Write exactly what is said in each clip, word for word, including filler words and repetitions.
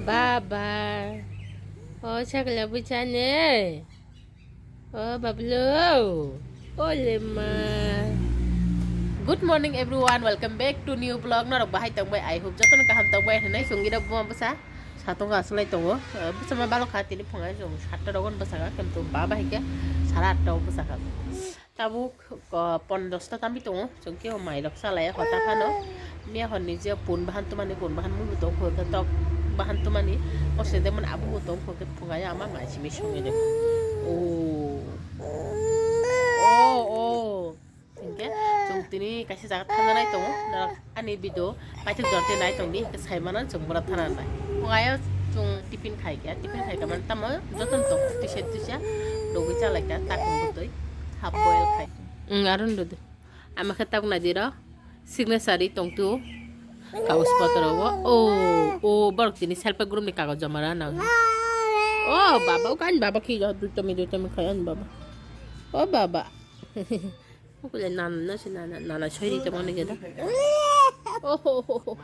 Baba. O sakla bwchane. O bablo. O lema. Good morning everyone, welcome back to new vlog. Norok bahai tongbai, I hope jotono kaham tongbai hinwi chwng iro buma bwsa. Satung asulai tongo. Bwsa ma balok kha tini phungai chwng satta rogon bwsa kha, kintu baba hike sara atta o bwsa kha. Tabuk, ah, pon dosta tambi tongo, chwng khe o mai rok chalai hota phano. Miya hor ni je pun bahan tumani, pun bahan mui bo tong kho, khe tok bahan tumani, o se demon abo bo tong kho, khe phungai ama mai simi songwi de. O. O, o. Hingke chwng tini kaisa jaga thanjanai tongo, norok ani video paithak jora tei nai tongdi, hingke sai mano chwng bwrap thana nai. Phungai o chwng tiffin khai kha, tiffin khai kha mane tamo jotono tong, tisa tisa rwgwi chalai kha, takung bwtwi half boil khai. Ang aro nw rwdi. Ama khe tabuk nai di ro, signature ri tong tu kagoj potro o. O, o, borok tini self group ni kagoj joma rw nang. O baba, o kain baba khi jo, duitami, duitami khai ani baba. O baba. Ukule nana no se nana, nana soi ri tongmani geda. Oho, ho, ho.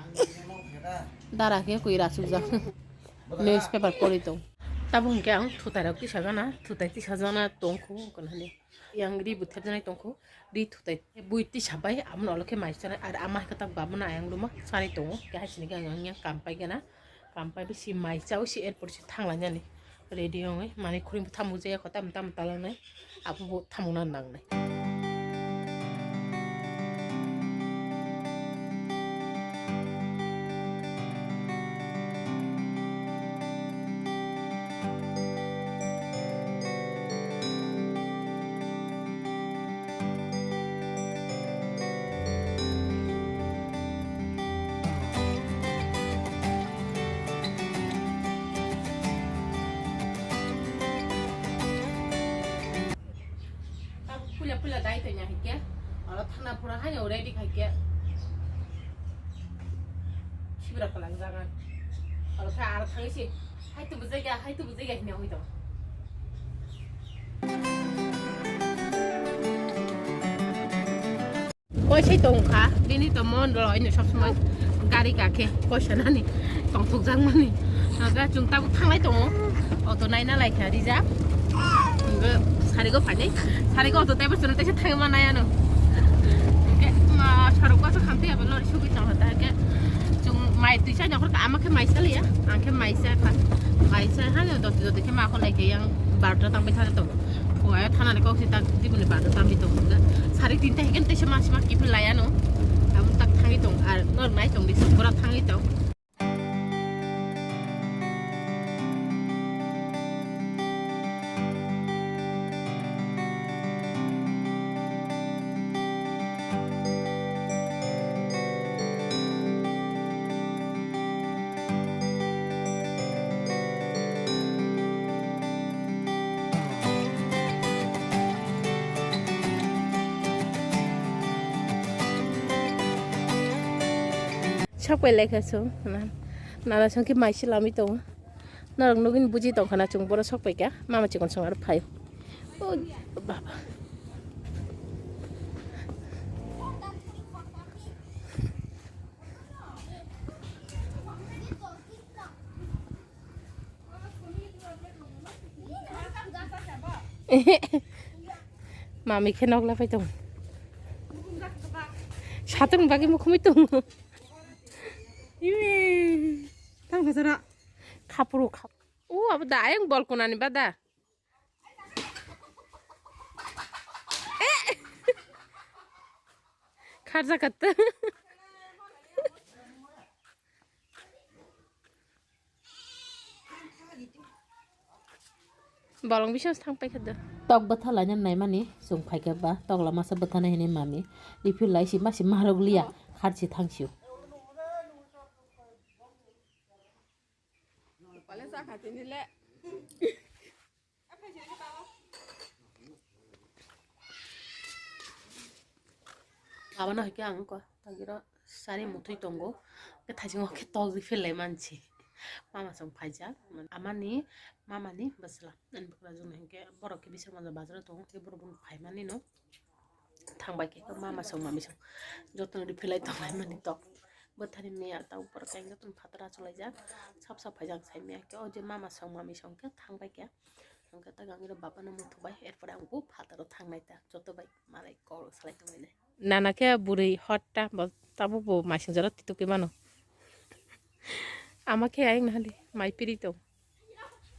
Dara khe koi rasuk jak. Newspaper pori tong. Tabuk hingke ang thutai rok tisa gana, thutai tisa jana tongkhu, hwnka hwnwi. Yang ri bo thepjanai tongkhu, ri thutai bui tisa bai, amo no olokhe mai chanai, ar ama hai khe tak babo na ayang ruma chanai tongo, khe hai sini khe ang yang kam pai gana. Kam pai bisi mai chao si, erpor si thanglainani ready wngwi, manwi khurui bo thamuk jaya kho, tamo tamo talangnai, abo bo thamukna nangnai. Puila puila dai tanya hike, oro thana pura hai ready khai ke. Sibra kalang jagan. Oro kha aro thangsi, hai tu bujai ga, hai tu bujai ga hine hoi to. Koi sai tong kha, bini to mon rw ino sob somoi gari kakhe koi sanani tongthok jak mani. Aga chwng tabuk thanglai tongo, auto naina lai kha rijak. Hingke sarigo phainai, sarigo auto taibo chwng teisa thangma nai ano. Hingke ma sorok o khamtwi abo lori sugwi tong kha ta hingke chwng mai twi chai nongkhor ama khe mai saliya, ang khe mai sa kha, mai sa hano doti doti khe ma kholai khe yang barota tangbai thani tongo. Phungai thanani kok si tak tibuni bado tambi tong kha. Sari tinta hiken teisa ma sima kiphil laya no. Amo tak thangi tong ar nor nai tong di sukura thangi tong. Sok pai lai kha chwng, nana song khe mai se lamwi tongo. Norok nugwi buji tong khana chwng boro sok pai kha, mama chikon song aro phai. O baba. Mami khe nokla pai tong. Satung bagwi mukhumui tong. Iwe. Tang khajara. Khapuru khap. O abo da ayang bol kunani bada. Kharja katta. Bolong bisa thang pai khada. Tok bwtha laina naimani chwng phaikha ba tok lama se bwthana hinwi mami. Riphi lai si masi marok liya kharchi thangsiu. Pale sa khatini le. Abono hai khe ang ko tagiro sari muthwi tongo. Khe thaisingo khe tok di philai mansi. Mama song phaijak. Amani, mamani bwsla. Ani bwkrajwkno hinkhe borok khe bisa manja bazaro tongo. Khe borok bono phaimani no. Thangbai khe mama song mami song. Jotono di philai tonglai mani tok. Bwthani miya ta upor kainga tun phataro chwlaijak. Sap sap phaijak sai miya khe o je mama song mami song khe thang bai khe. Hwnkhe ta gangiro baba no muthuk bai, erpore ang bo phataro thangnai ta. Joto bai malai kok salai tonglainai. Nana khe bwrwi hot ta, bo tabuk bo maising jora tituki mano. Ama khe ayang nahali, mai piri tong.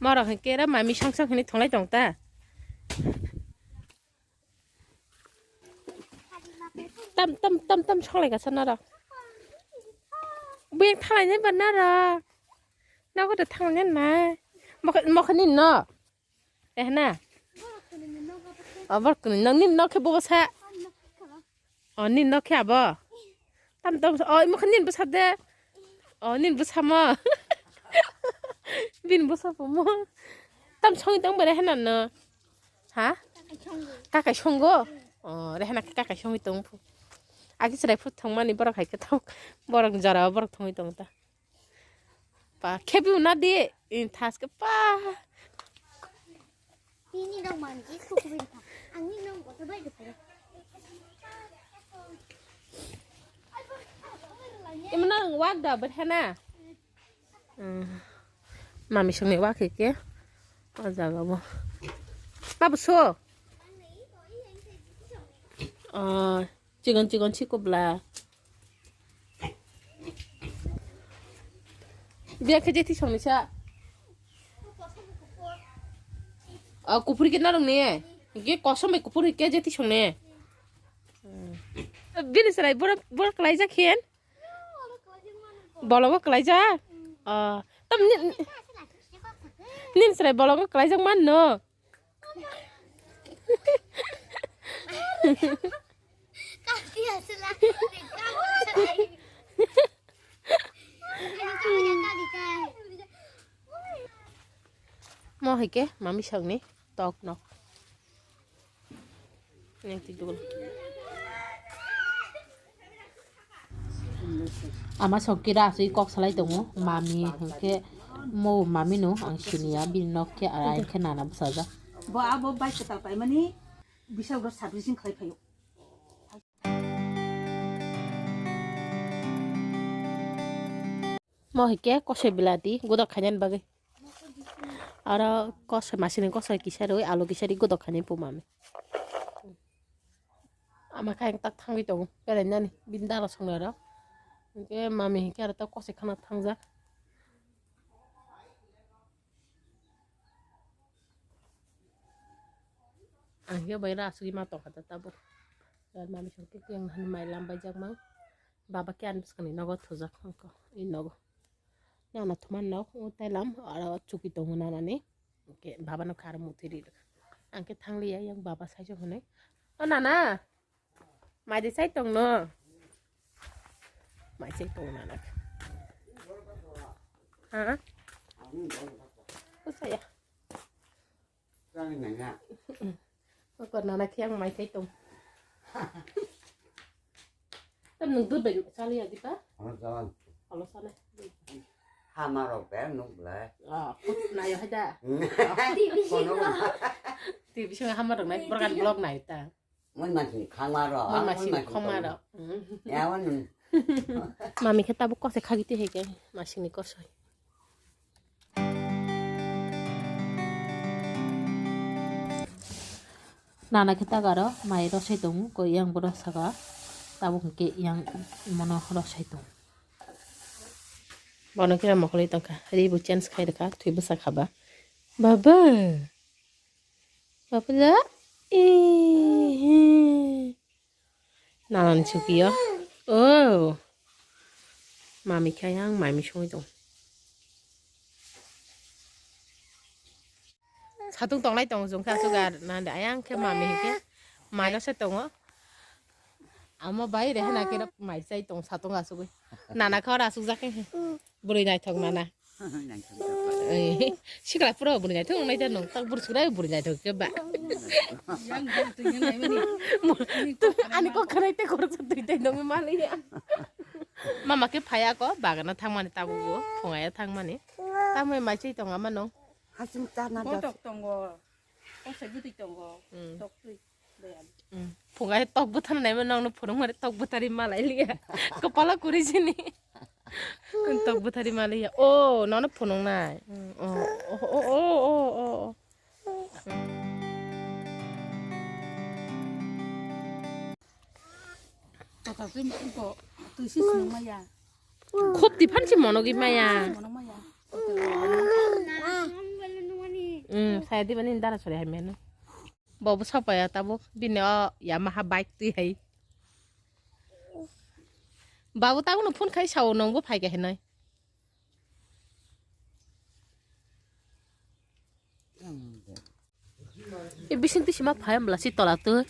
Moro hwnkhe ra mami song song hwnwi thonglai tong ta. Tam, tam, tam, tam songlai kasa norok. Buyang thanglai nai ba norok. Nogo da thanglai nai. Mokha, mokha ni no. Eh na. O borok ni no, ni no khe bobo sa. O ni no khe abo. Tam, tam, o mokha ni bo sa de. O ni bo sa mo. Bin bo sa mo. Tam song tong bare hena no. Ha? Kakai songo? O, rehna khe kakai songwi tong phu. Agi chwrai phut thangmani borok hai khe thok. Borok jora borok thangwi tong ta. Pa, khebi una di. In thas khe pa. Tini rok manji khukubin tha. Ani nong boto bai gupre. Imna wak da berhana. Hmm. Mami songni wak khe khe o jaga bo. Babu so. Oh, chigon chigon si kubla. Dia khe jethi songni sa. Oh, kupuri khe narong ni. Ge kosom bai kupuri khe jethi songni. Hmm. Bini serai borok, borok kalaijak khe. Bologo kalaijak? Oh, tam ni, nin serai bologo kalaijak man no? Mo hai khe mami songni tok nok. Yang ti dul. Ama sokira asui kok salai tongo, mami hwnkhe mo mami no ang siniya, bini nok khe arai khe nana bwsajak. Bo abo bai kwtal paimani bisal rok servicing khlai phaio. Mo hai khe kosoi belati godok khainani bagwi. Aro kosoi masini kosoi kisa rwi alu kisa ri godok khainani pumami. Ama khe ang tak thangwi tongo berainani bini dara songnai rok. Hinkhe mami hinkhe aro tak kosoi khana thangjak. Ang hiya bai ra asugwi ma tongkha ta tabuk. Mami song khe kiyang hani mai lambai jak mang. Baba khe ani bwskangni nogo thujak wngkha, i nogo. Nana thuman nok, o tailam, aro chuki tongo nanani. Hwnkhe baba no khe aro muthwi ri rwkha. Ang khe thangliya, yang baba saichung hwnwi. O nana, mai de chai tong no? Mai chai tong nana khe. Ha? O saya. Kok nana khe ang mai chai tong. Tam nung dud bai chaliya di pa? Ano jalan. Alo sana. Hama rok be nuk ble. Ah, nayo haja. Kono. T V sing hama rok nai, berkan blog nai ta. Mun masing khama rok. Mun masing khama rok. Ya wan. Mami khe tabuk kose khagiti heke, masing ni kosoi. Nana khe tak aro mai rosai tongo, koi yang bo rosaka, tabuk hwnkhe yang mono rosai tongo. Bono khe mokol tongkha, ri bo change khai rwkha, thwi bwsa khaba. Baba, baba da, eh. Nanani chukiyo. Oh. Mami khe ayang mami songwi tong. Satung tonglai tong jong khe asuk ar nande ayang khe mami khe mai no se tongo. Amo bai re hena khe mai chai tong satung asugwi. Nana khe ora asuk jak khe. Bwrwi naithok nana. Sikla pura bwrwi naithok wngnai ta nwng tak bwrwi sukrai bwrwi naithok khe ba. Ani kok khanai tei khoroksa twi tei nungwi maliya. Mama khe phaiya ko bagana thangmani tabuk bo phungaia thangmani. Tamoni mai chai tong ama nung. Hasing chana. Tok tongo. Kosai bwtwi tongo. Tok twi. Phungai tok bwthar naima nongno phunukmani tok bwthari malai liya. Kopalo kuri sini. Tok bwthari maliya. Oh, nono phunuknai. Oh, oh, oh. Khopti phansi monogwi maya. Hmm, saya di bani dara sore hai menu. Bobo sapaya tabuk bini o Yamaha bike twi hai. Babu tabuk no phone khai sao nongbo phai khe hinoi. E bising twi sima phai ambla si tola twi.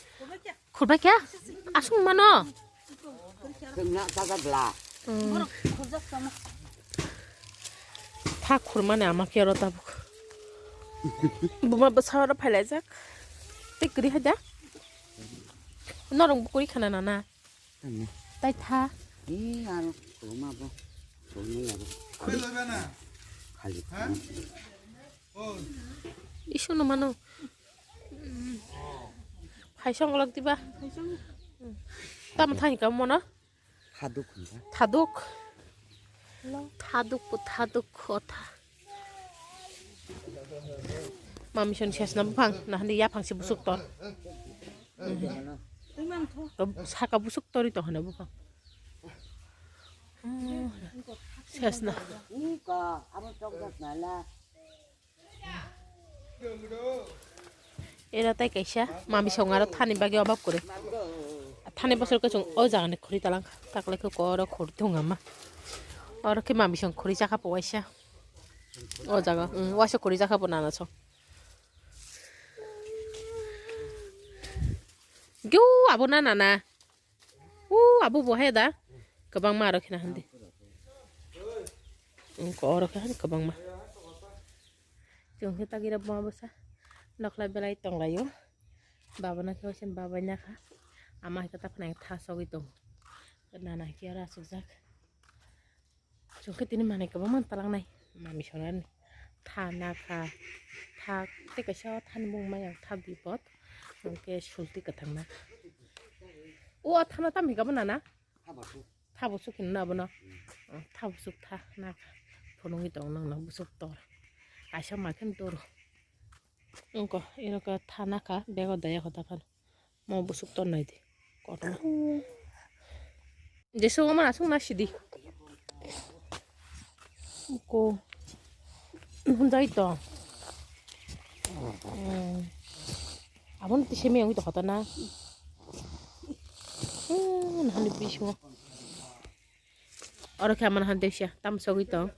Khurbai khe asung mano. Thengna jaga bla. Hmm. Tha khurmani ama khe oro tabuk. Buma bwsa oro phailaijak. Tei kwrwi hai da. Norok bo kwrwi khana nana. Tangna. Tai tha. Ee, aro khuluma bo. Khuluma yabo. Khali. Isu no mano. Phaisa ongolok diba? Tamo thani ka mono? Thaduk hinka. Thaduk. Thaduk po thaduk kotha. Mami son sesna buphang, nahani yaphang si busuk tor. Saka busuk tori to hana buphang. Sesna. Iko, amo chok das nala. Era tai kaisa mami song aro thani bagwi obab kore. Thani bosor khe chwng o jaga ni khuri talang kha. Taklai khe koro khuri thung ama. Oro khe mami song khuri chakha po waisa. O jaga, um, waisa khuri chakha po nana song. Gyo abo na nana. O abo bo hai da. Kwbangma aro khina handi. Ko oro khe handi kwbangma. Chwng khe tagira buma bwsa. Nokla belai tonglaio. Baba na khe waisa baba na kha. Ama hai khe ta phana tha sogwi tong. Nana hai khe aro asukjak. Chwng khe tini manwi kwbangma talangnai mami sonani tha nakha tha tei kaisa o thani mung maya tha bipot hwnkhe sulti kwthangna o thana tamo hinwi kabo nana tha busuk hinwi abono tha busuk tha nakha phunugwi tongo nokno busuk tor kaisa ma khe doro wngkha ero khe tha nakha bego daya kho ta phano. Mo busuk ton nai di. Kotorma. Jesu ma asung na sidi. Ko. Hunjai to. Hmm. Abon ti semi ang to kota na. Hmm, nahani bisingo. Oro khe amano han teisa tam sogwi tong.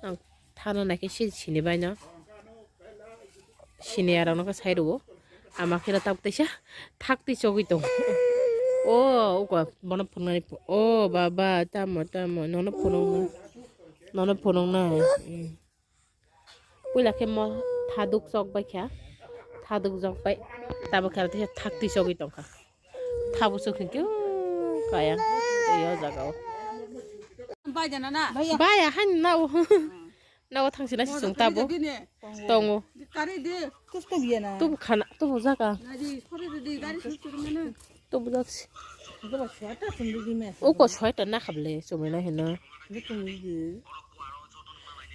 Ang thano naikhe si sini bai no. Sini arok no sai rwo. Ama khe tabuk teisa thak twi sogwi tong. O uko bono phunuknani. O baba tamo tamo nono phunukna. Nono phunukna. Hmm. Puila khe mo thaduk chok bai kha, thaduk chok bai, tabuk khe teisa thak twi chogwi tongkha. Tha busuk hinkhe kaya tei o jaga o. Bai jana na? Baya han na o. Na o thangsi na si chwng tabuk tongo. Kari de. Tubu khana, tubu jaga. Tubu jaksi. Uko soita na khable chumui na hino.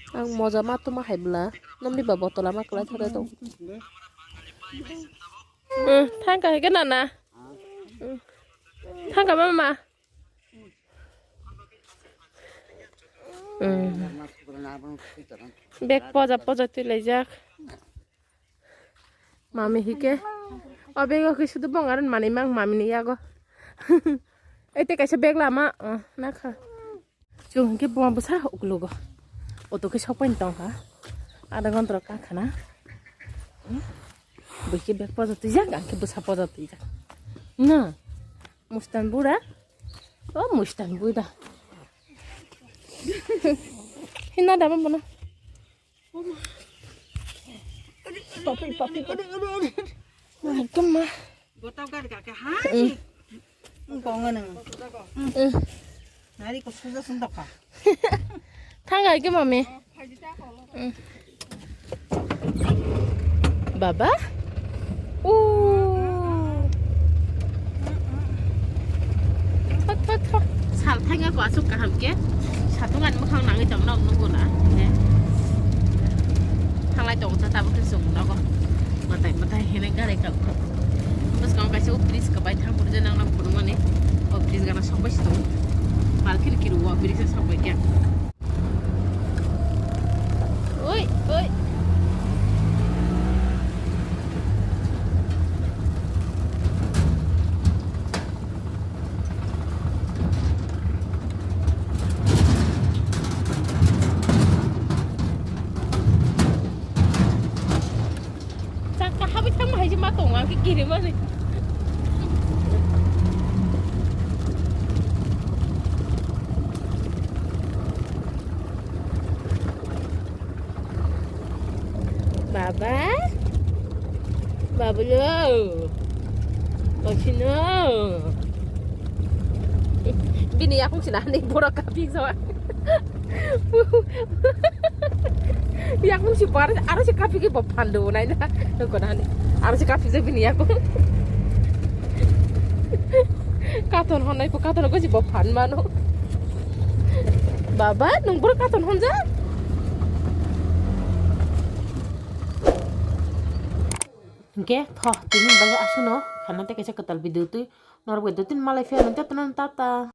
Ang moja ma tuma hai bwla. Nomni ba botol ama kwlai thore tong. Hmm, thangka hai gana na. Hmm. Thangka mama. Hmm. Bag poja poja twi laijak. Mami hike. O bego ke sudu bong aron mani mang mami ni yago. Ete kaisa bag lama, oh, nakha. Chwng hike buma bwsa uklugo. Auto ke sokpai tongkha. Adha ghonta rok kakhana. Bwike bag poja twijak, angke bwsa poja twijak. Na, mustan bura. O mustan bura. Hina dama bono. Papi, papi, papi. Ekdom ma. Gotau gari kake hai. Kongo nang. Nari ko suja sundok ka. Thang ai ke mami. Baba. Uh. Thot, thot, thot. Sal thanga ko asuk kaham ke. Hatung ani mwkhang nangwi tong nok nukgo na. He. Thanglai tongo ta tabuk khe chwng nogo. Mwtai mwtai hwnwi gari kap kap. Bwskango kaisa o bridge kwbai thang phuru je nang nang phuru mani. O bridge gana sok bai si tongo. Mal khiri kiru o bridge sok bai khe. Oi, oi. Chakka habwi thangma hai se ma tongo, ang khe kirimani. Baba? Babulo? Osino? Bini yakung sina ni borok kapik sawa. Yakung si bar aro si kapik bo phandu nai na. Ko na ni. Aro si kapik je bini yakung. Katon honai ko katon ko si bo phan mano. Baba, nung borok katon honja? Hingke, tho, tini bagwi aswkno khana tei kaisa kwtal video twi norok bai dottin malai phiya nang tei tata.